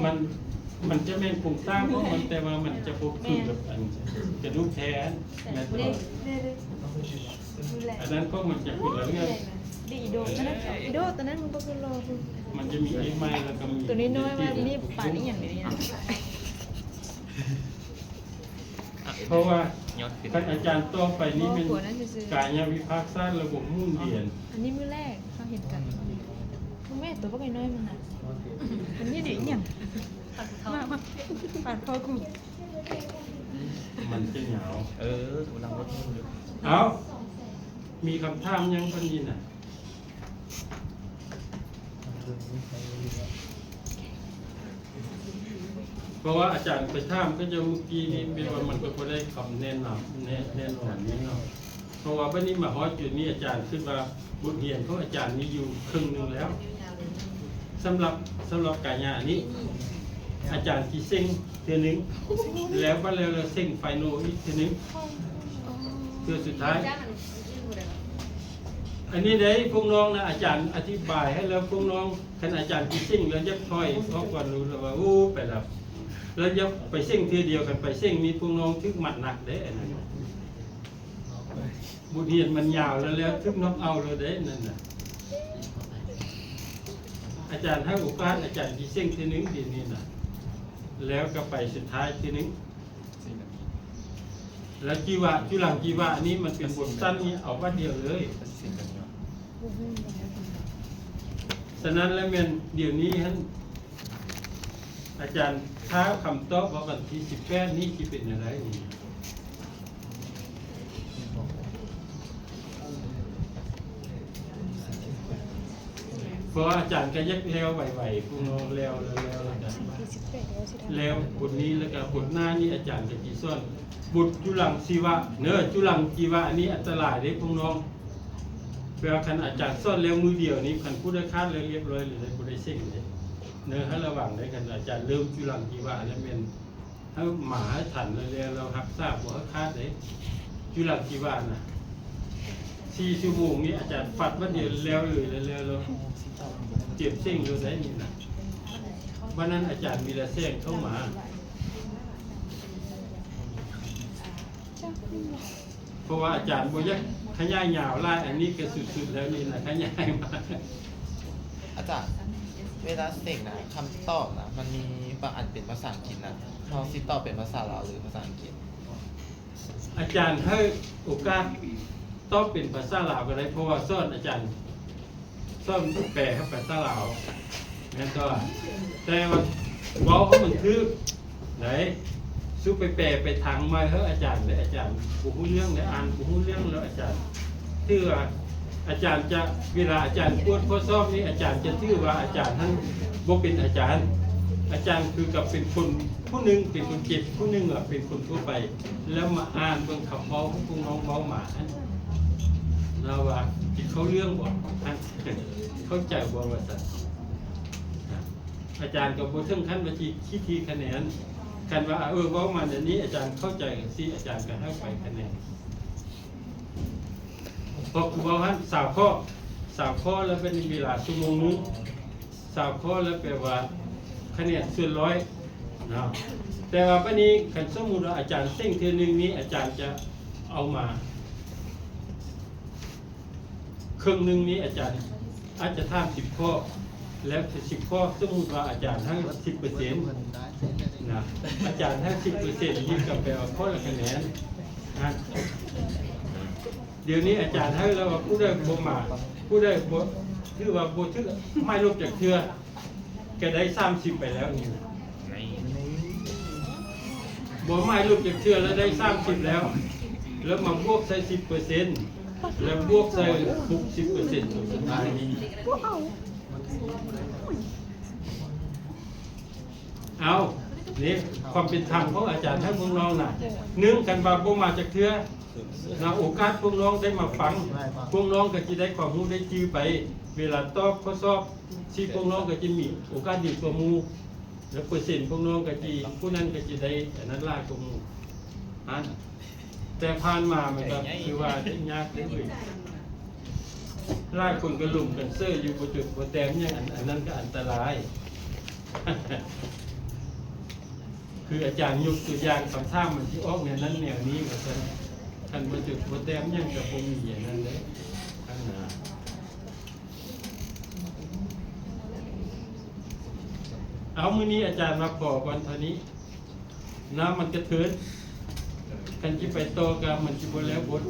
ມັນ ມັນຈະແມ່ນໂຄງສ້າງຂອງມັນ ແຕ່ວ່າມັນຈະບໍ່ຄືກັບອັນກະດູກແທ້ ແມ່ນບໍ່? ອັນນັ້ນຂອງມັນຈະຄົນລະເລື່ອງ. ດີ ອີໂດ ຕົວນັ້ນ ອີໂດ ຕົວນັ້ນມັນບໍ່ຄືລໍ ມັນຈະມີເອໄມ້ ແລ້ວກໍມີຕົວນ້ອຍໆ ວ່ານີ້ປານອີ່ຫຍັງນີ້ນະ. ເພາະວ່າຄັນອາຈານຕໍ່ໄປນີ້ແມ່ນກາຍະວິພາກສາດລະບົບໝູນວຽນ. ອັນນີ້ມື້ແລກເຮົາເຫັນກັນ. ເບິ່ງແມ່ ຕົວບັກນ້ອຍໆມັນນະ. ອັນນີ້ເດ ອີ່ຫຍັງ? ມາ ມາ ປາດຄໍກູ. ມັນຈະຍາວ. ເອີ ກຳລັງລົດຢູ່. ເອົ້າ ມີຄຳຖາມຫຍັງເພິ່ນນີ້ນະ? ເພາະວ່າອາຈານໄປຖາມເຂົາເຈົ້າມື້ກີ້ນີ້ ແປວ່າມັນກໍບໍ່ໄດ້ຄຳແນະນຳ ແນະ ແນະນອນນີ້ເນາະ. ເພາະວ່າບັດນີ້ມາຮອດຈຸດນີ້ ອາຈານຄິດວ່າບົດຮຽນຂອງອາຈານມີຢູ່ເຄິ່ງໜຶ່ງແລ້ວ. ສຳລັບ ສຳລັບກາຍະນີ້ ອາຈານຊິເສັງເທື່ອໜຶ່ງ ແລ້ວບັດແລ້ວ ແລ້ວເສັງໄຟໂນອີກເທື່ອໜຶ່ງ ເທື່ອສຸດທ້າຍ. ອັນນີ້ໄດ້ພວກນ້ອງນະ ອາຈານອະທິບາຍໃຫ້ແລ້ວ ພວກນ້ອງ ຄັນອາຈານຊິເສັງແລ້ວ ຢາກຖອຍອອກກ່ອນ ຮູ້ແລ້ວວ່າ ໂອ້ ໄປແລ້ວ ແລ້ວຢ່າໄປເສັງເທື່ອດຽວ. ຄັນໄປເສັງນີ້ ພວກນ້ອງຖືກມັດໜັກເດ້ ອັນນັ້ນນະ. ບົດຮຽນມັນຍາວແລ້ວ ແລ້ວຖືກນັອກເອົາແລ້ວເດ້ ນັ້ນນະ. ອາຈານໃຫ້ໂອກາດ ອາຈານຊິເສັງເທື່ອໜຶ່ງດຽວນີ້ນະ ແລ້ວກໍໄປສຸດທ້າຍເທື່ອໜຶ່ງ. ແລ້ວຈີວະ ຈຸລັງຈີວະນີ້ ມັນເປັນບົດສັ້ນນີ້ ເອົາບັດດຽວເລີຍ. ສະນັ້ນແລ້ວແມ່ນດຽວນີ້ຫັ້ນ ອາຈານຖ້າຄຳຕອບວ່າວັນທີສິບແປດນີ້ຊິເປັນແນວໃດນີ້ ເພາະວ່າອາຈານກໍຢາກແລ້ວໄວໆ ພວກນ້ອງແລ້ວ ແລ້ວ ແລ້ວ ແລ້ວ ແລ້ວບົດນີ້ ແລ້ວກໍບົດໜ້ານີ້ອາຈານກໍຊິສອນບົດຈຸລັງຊີວະເນີ. ຈຸລັງຈີວະອັນນີ້ອັນຕະລາຍເດ້ພວກນ້ອງ. ແປວ່າຄັນອາຈານສອນແລ້ວມື້ດຽວນີ້ ຄັນຜູ້ໃດຂາດແລ້ວລຽບຮ້ອຍເລີຍ ບໍ່ໄດ້ເສັງເດ້ເນີ. ໃຫ້ລະວັງເດ້ ຄັນອາຈານເລີ່ມຈຸລັງຈີວະແລ້ວແມ່ນ ໃຫ້ມາໃຫ້ທັນແລ້ວ ແລ້ວຮັກສາບໍ່ໃຫ້ຂາດເດ້. ຈຸລັງຈີວະນະ ສີ່ຊົ່ວໂມງນີ້ ອາຈານຟັດບັດດຽວແລ້ວເລີຍ ແລ້ວ ແລ້ວ ແລ້ວຕຽມເສັງເລີຍໄດ້ນີ້ນະ. ບັດນັ້ນອາຈານວິລະແສງເຂົ້າມາ ເພາະວ່າອາຈານບໍ່ຢາກຂະຫຍາຍຍາວຫຼາຍ ອັນນີ້ກໍສຸດໆແລ້ວນີ້ນະ ຂະຫຍາຍມາ. ອາຈານ ເວລາເສັງນະ ຄຳຕອບນະ ມັນມີບາງອັນເປັນພາສາອັງກິດນະ ເຮົາຊິຕອບເປັນພາສາລາວ ຫຼື ພາສາອັງກິດ? ອາຈານໃຫ້ໂອກາດຕອບເປັນພາສາລາວກໍໄດ້ ເພາະວ່າສອນອາຈານ ສອນແປໃຫ້ພາສາລາວ ແມ່ນຕົວະ? ແຕ່ວ່າເວົ້າໃຫ້ມັນຖືກໄດ໋. ສຸໄປແປໄປທາງໃໝ່ເຮີ ອາຈານເດ້ ອາຈານບໍ່ຮູ້ເລື່ອງເດ້ ອ່ານບໍ່ຮູ້ເລື່ອງແລ້ວອາຈານ. ຖືວ່າອາຈານຈະ ເວລາອາຈານກວດຂໍ້ສອບນີ້ ອາຈານຈະຖືວ່າອາຈານຫັ້ນບໍ່ເປັນອາຈານ. ອາຈານຄືກັບເປັນຄົນຜູ້ໜຶ່ງ ເປັນຄົນເຈັບ ຜູ້ໜຶ່ງອະເປັນຄົນທົ່ວໄປ ແລ້ວມາອ່ານເບິ່ງຄຳເວົ້າທີ່ພວກນ້ອງເວົ້າມາຫັ້ນ ລາວວ່າຊິເຂົ້າເລື່ອງບໍ່ ເຂົ້າໃຈບໍ່ວ່າຊັ້ນ. ອາຈານກໍບໍ່ເຖິງຂັ້ນວ່າຊິຄິດທີ່ຄະແນນ ຄັນວ່າ ເອີ ເວົ້າມາແນວນີ້ ອາຈານເຂົ້າໃຈຈັ່ງຊີ້ ອາຈານກໍໃຫ້ໄປຄະແນນ. ເພາະຄືເວົ້າຫັ້ນ ຊາວຂໍ້ ຊາວຂໍ້ ແລ້ວເປັນເວລາຊົ່ວໂມງໜຶ່ງ ຊາວຂໍ້ ແລ້ວແປວ່າຄະແນນສ່ວນຮ້ອຍເນາະ. ແຕ່ວ່າບັດນີ້ ຄັນສົມມຸດວ່າອາຈານເສັງເທື່ອໜຶ່ງນີ້ ອາຈານຈະເອົາມາ ເຄິ່ງໜຶ່ງນີ້ອາຈານອາດຈະຖາມສິບຂໍ້ ແລ້ວສິບຂໍ້ ສົມມຸດວ່າອາຈານໃຫ້ສິບເປີເຊັນນະ ອາຈານໃຫ້ສິບເປີເຊັນນີ້ກໍແປວ່າຂໍ້ລະຄະແນນນະ. ດຽວນີ້ອາຈານໃຫ້ແລ້ວວ່າຜູ້ໃດບໍ່ມາ ຜູ້ໃດບໍ່ ຖືວ່າບໍ່ຖືກ ໝາຍລົບຈັກເທື່ອ ກໍໄດ້ສາມສິບໄປແລ້ວນີ້. ບໍ່ໝາຍລົບຈັກເທື່ອແລ້ວໄດ້ສາມສິບແລ້ວ ແລ້ວມາບວກໃສ່ສິບເປີເຊັນ ແລ້ວບວກໃສ່ຫົກສິບເປີເຊັນຕົວສຸດທ້າຍນີ້. ເອົາ ນີ້ຄວາມເປັນທຳຂອງອາຈານໃຫ້ພວກນ້ອງນະ ໜຶ່ງ ຄັນວ່າບໍ່ມາຈັກເທື່ອນະ ໂອກາດພວກນ້ອງໄດ້ມາຟັງ ພວກນ້ອງກໍຊິໄດ້ຄວາມຮູ້ໄດ້ຈື່ໄປ ເວລາຕອບຂໍ້ສອບ ທີ່ພວກນ້ອງກໍຈະມີໂອກາດດີກວ່າໝູ່ ແລະ ເປີເຊັນພວກນ້ອງກໍຈະ ຜູ້ນັ້ນກໍຈະໄດ້ອັນນັ້ນຫຼາຍກວ່າໝູ່ຫັ້ນ. ແຕ່ຜ່ານມາມັນກໍຄືວ່າຍາກເດ້ເວີຍ ຫຼາຍຄົນກໍລົມກັນເຊີຢູ່ ບໍ່ຈົບບໍ່ແຕ້ມຫຍັງ ອັນ ອັນນັ້ນກໍອັນຕະລາຍ. ຄືອາຈານຍົກຕົວຢ່າງຄຳຖາມມັນຊິອອກແນວນັ້ນແນວນີ້ວ່າຊັ້ນ ຄັນບໍ່ຈົບບໍ່ແຕ້ມຫຍັງກໍບໍ່ມີອັນນັ້ນເດ້ ອັນນະ. ເອົາ ມື້ນີ້ອາຈານວ່າພໍກ່ອນເທົ່ານີ້ ນ້ຳມັນກະເທີນ ຄັນຊິໄປຕໍ່ກໍມັນຊິບໍ່ແລ້ວບົດ.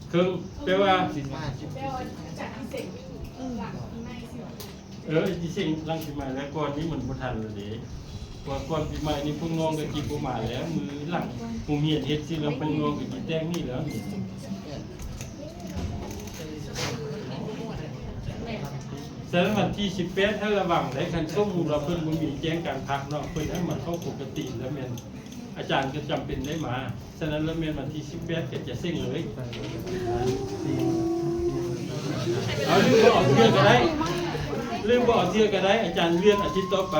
ເຄິ່ງ ແປວ່າ ເອີ ຊິເສັງຫຼັງປີໃໝ່ແລ້ວ ກ່ອນນີ້ມັນບໍ່ທັນແລ້ວເດ້. ເພາະວ່າກ່ອນປີໃໝ່ນີ້ພວກນ້ອງກໍຊິບໍ່ມາແລ້ວ ມື້ຫຼັງໂຮງຮຽນເຮັດຊິແລ້ວ ພວກນ້ອງກໍຊິແຕກໜີແລ້ວນີ້. ແມ່ນ ສະນັ້ນວັນທີສິບແປດໃຫ້ລະວັງໄດ້ ຄັນສົມມຸດວ່າເພິ່ນບໍ່ມີແຈ້ງການພັກເນາະ ເພິ່ນໃຫ້ມາເຂົ້າປົກກະຕິ ແລ້ວແມ່ນອາຈານກໍຈຳເປັນໄດ້ມາ. ສະນັ້ນແລ້ວແມ່ນວັນທີສິບແປດກໍຈະເສັງເລີຍ. ເອົາ ຫຼືບໍ່ເອົາເທື່ອກໍໄດ້ ຫຼືບໍ່ເອົາເທື່ອກໍໄດ້ ອາຈານເລື່ອນອາທິດຕໍ່ໄປ.